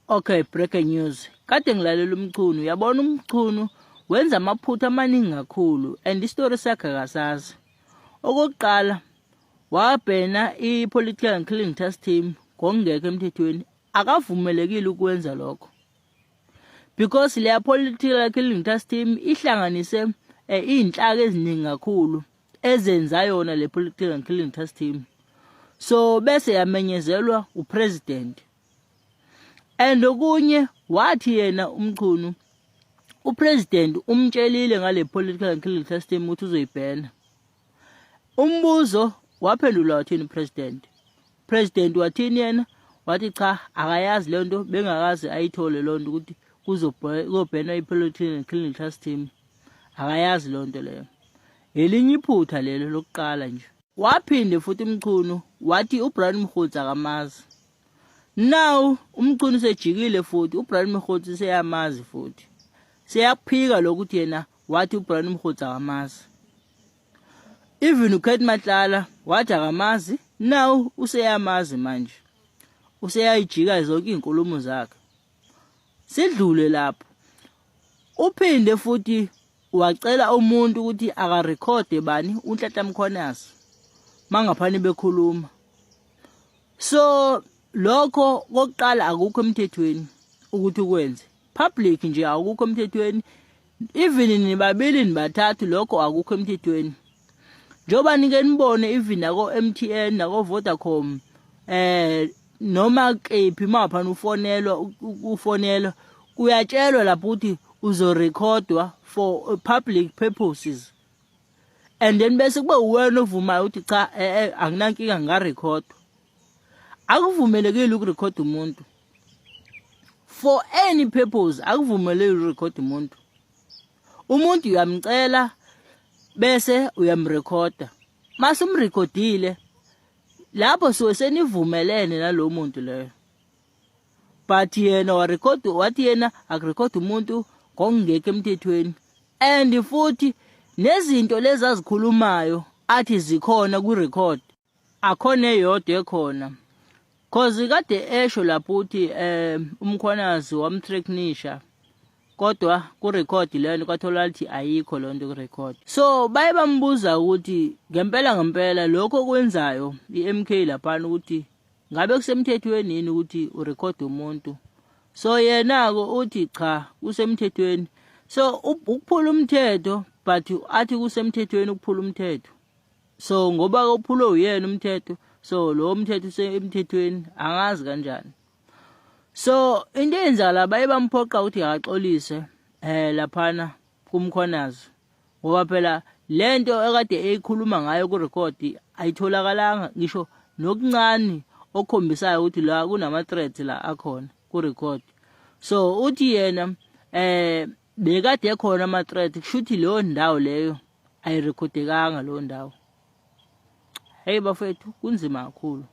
Okay, breaking news. Kade ngilalela uMchunu, uyabona uMchunu wenza amaphutha amaningi kakhulu and isitori sakhe akasazi. Okokuqala wabhena i-political and killing task team ngokungekho emthethweni, akavumelekile ukwenza lokho. Because leya political killing task team ihlanganise iy'nhlaka eziningi kakhulu ezenza yona le political and killing task team. So bese yamenyezelwa upresident. And okunye wathi yena uMchunu upresident umtshelile ngale political and killing task team ukuthi uzoyibhena. Umbuzo waphendulwa wathini upresident? President wathini yena? Wathi cha, akayazi le nto, bengakaze ayithole loo nto ukuthi kuzobhenwa i-political and killing task team. Akayazi loo nto leyo. Elinye iphutha lelo lokuqala nje. Waphinde futhi uMchunu wathi uBrian Mkhutsi akamazi. Now uMchunu sejikile futhi uBrian Mkhutsi seyamazi futhi. Seyakuphika lokuthi yena wathi uBrian Mkhutsi akamazi. Even uCat Matlala wathi akamazi, now useyamazi manje. Useyayijika zonke izinkulumo zakhe. Sidlule lapho. Uphinde futhi wacela umuntu ukuthi akarekhode bani uNhlanhla Mkhwanazi mangaphani bekhuluma. So lokho kokuqala akukho emthethweni ukuthi ukwenze. Public nje akukho emthethweni. Even nibabili nibathathu lokho akukho emthethweni. Njengoba nike nibone even nako MTN nako Vodacom noma kephi maphana ufonelwa kuyatshelwa lapho ukuthi uzorekhodwa for public purposes and then bese kube uwena ovumayo ukuthi cha, anginankinga, ngingarekhodwa. Akuvumelekile ukurekhoda umuntu for any purpose, akuvumelekile ukurekhoda umuntu. Umuntu uyamcela bese uyamrekhoda. Mase umrekhodile lapho suke senivumelene nalo muntu leyo. But yena warekhoda, wathi yena akurekhoda umuntu ngokungekho emthethweni. And futhi nezinto lezi azikhulumayo athi zikhona ku-record, akhona eyodwa ekhona. Cause kade esho lapho ukuthi uMkhwanazi wamthreatenisha, kodwa ku-record leyo nto kwatholakala ukuthi ayikho leyo nto ku-record. So baye bambuza ukuthi ngempela ngempela lokho okwenzayo i-MK laphana ukuthi ngabe kusemthethweni yini ukuthi urekhode umuntu. So yena-ke uthi cha, kusemthethweni. So ukuphula umthetho, but athi kusemthethweni ukuphula umthetho. So ngoba uphulwe uyena umthetho, so lowo mthetho usemthethweni, angazi kanjani. So into eyenzakala baye bamphoqa ukuthi akaxolise laphana kuMkhwanazi, ngoba phela lento ekade eyikhuluma ngayo ku-record ayitholakalanga ngisho nokuncane okukhombisayo ukuthi la kunama threats la akhona ku-record. So uthi yena bekade ekhona ama threat, kushuthi leyo ndawo leyo ayirekhodekanga leyo ndawo. Hey bafethu, kunzima kakhulu.